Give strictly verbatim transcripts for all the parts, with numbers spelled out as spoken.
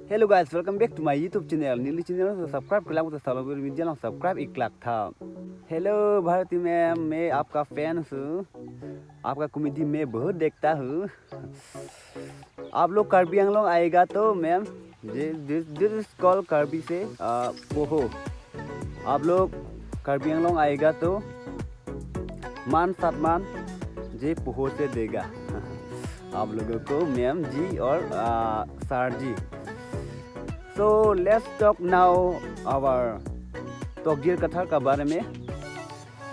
Hello guys, welcome back to my YouTube channel. Neli channel along subscribe kelang puta salom media along subscribe iklak tha. Hello Bharati ma'am, मैं आपका फैन हूँ, आपका कॉमेडी मैं बहुत देखता हूँ। आप लोग कार्बी आंगलोंग आएगा तो मैम, ये this this is called Karbi से पोहो। आप लोग कार्बी आंगलोंग आएगा तो मान सम्मान ये पोहो से देगा। आप लोगों को मैम जी और सर जी। So let's talk now our Tokjir Kathar ka bare mein.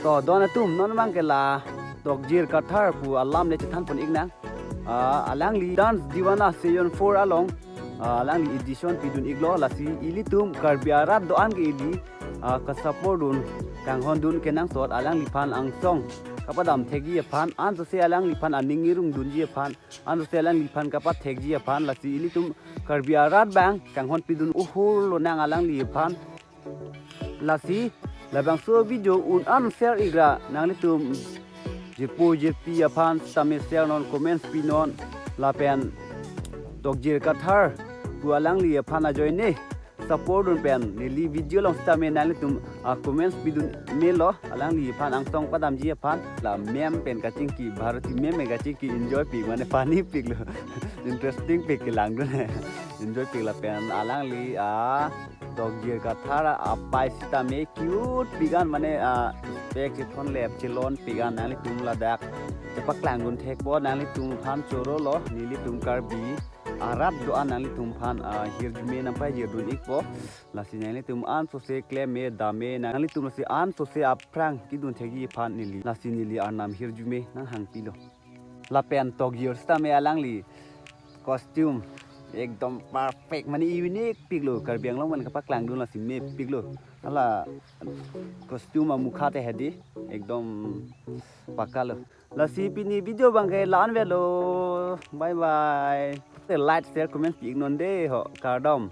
To don atum, non abang ke la Tokjir Kathar pu alam le chethan pon iknang. Ah, alangli Dance Deewana season four along, ah, alangli audition pidun iklo, lasi ilitum Karbi arat do-an ke ili, ah, ka support dun, kanghon dun kenangsot alangliphan angsong kapadam thekji aphan, ansose alangliphan aning irung dunji aphan, ansose alangliphan kapathekji aphan, lasi ilitum Karbi arat abang kanghon pidun uhur lonang alangliphan. Lasi labangso video un-an share ikra nanglitum jirpo jirpi aphan sitame share non, comments pinon, lapen Tokjir Kathar pu alangli aphan ajoine support dun pen neli video along sitame nanglitum a comments pidun melo, alangliphan angsong padamji aphan. La ma'am pen kachingki, Bharati ma'am pen kachingki enjoy pik, mane funny piklo, interesting pik kelang dun. Enjoy pik lapen alangli a Tokjir Kathar apai sitame cute pik an, mane a spec chethon lep chelon pik an, nanglitum ladak chepaklang dun thekpo, nanglitum aphan choro lo, nelitum Karbi arat do-an nanglitum aphan a hirjume nangpajir dun ikpo. Lasi nanglitum ansose klem me dam me, nanglitum lasi ansose aphrang kidun thekji aphan neli, lasi neli arnam hirjume nanghang pilo. Lapen Tokjir sitame alangli costume ekdom perfect, mane unique piklo, Karbi Anglong pen kapaklang dun lasi mepiklo. Hala costume amukha te hedi ekdom pakka lo. Lasi pini video abang ke la-an velo. Bye bye. Te like, share, comment pi iknon de ho. Kardom.